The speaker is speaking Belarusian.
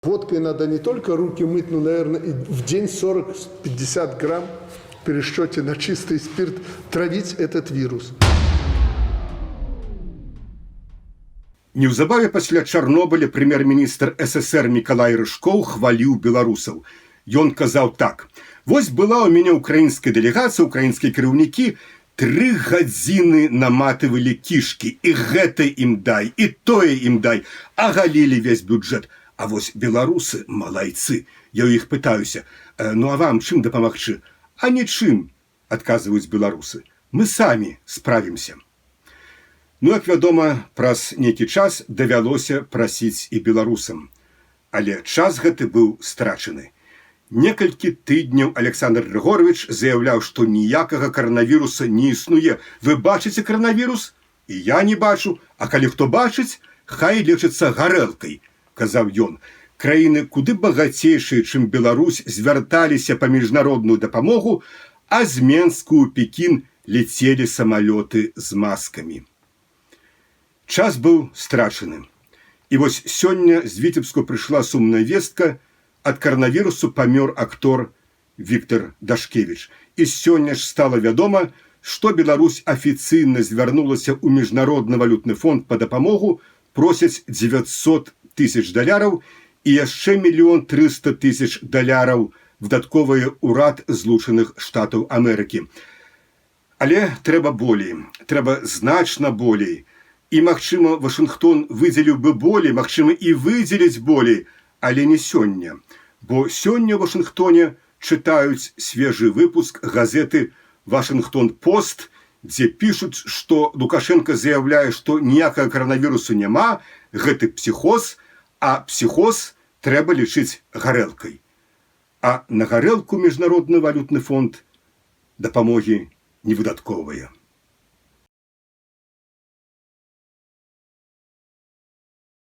Водкой надо не только руки мыть, но, наверное, и в день 40-50 грамм в пересчете на чистый спирт травить этот вирус. Неўзабаве пасля Чарнобыля прэм'ер-міністр СССР Мікалай Рыжкоў хваліў беларусаў. Ён казаў так: «Вось была ў мяне украінская дэлегацыя, украінскія кіраўнікі 3 гадзіны наматывалі кішкі, і гэта ім дай, і тое ім дай, агалілі весь бюджэт. А вось беларусы малайцы. Я ў іх пытаюся: «Ну а вам чым дапамагчы?» А нічым, адказваюць беларусы. Мы самі справімся. Ну, як вядома, праз нейкі час давялося прасіць і беларусам. Але час гэты быў страчаны. Некалькі тыдняў Александр Григорович заяўляў, што ніякага каранавіруса не існуе. Вы бачыце каранавірус? І я не бачу, а калі хто бачыць, хай лечыцца гарэлкай, казаў ён. Краіны куды багацейшыя, чым Беларусь, звярталіся па міжнародную дапамогу, а з Менску ў Пекін летелі самалёты з маскамі. Час быў страчаны. І вось сёння з Віцебску прыйшла сумная вестка: ад каранавірусу памёр актор Віктор Дашкевич. І сёння ж стала вядома, што Беларусь афіцыйна звярнулася ў Міжнародны валютны фонд па дапамогу, просяць 900 тысяч даляраў і яшчэ 1 300 000 даляраў выдаткоўвае ўрад Злучаных Штатаў Амерыкі. Але трэба болей, трэба значна болей. І, магчыма, Вашынгтон выдзеліў бы болей, магчыма, і выдзеліць болей, але не сёння. Бо сёння ў Вашынгтоне чытаюць свежы выпуск газеты «Вашынгтон Пост», дзе пішуць, што Лукашенко заяўляе, што ніякага каранавірусу няма, гэты псіхоз, а псіхоз трэба лічыць гарэлкай. А на гарэлку Міжнародны валютны фонд дапамогі не выдаткоўвае.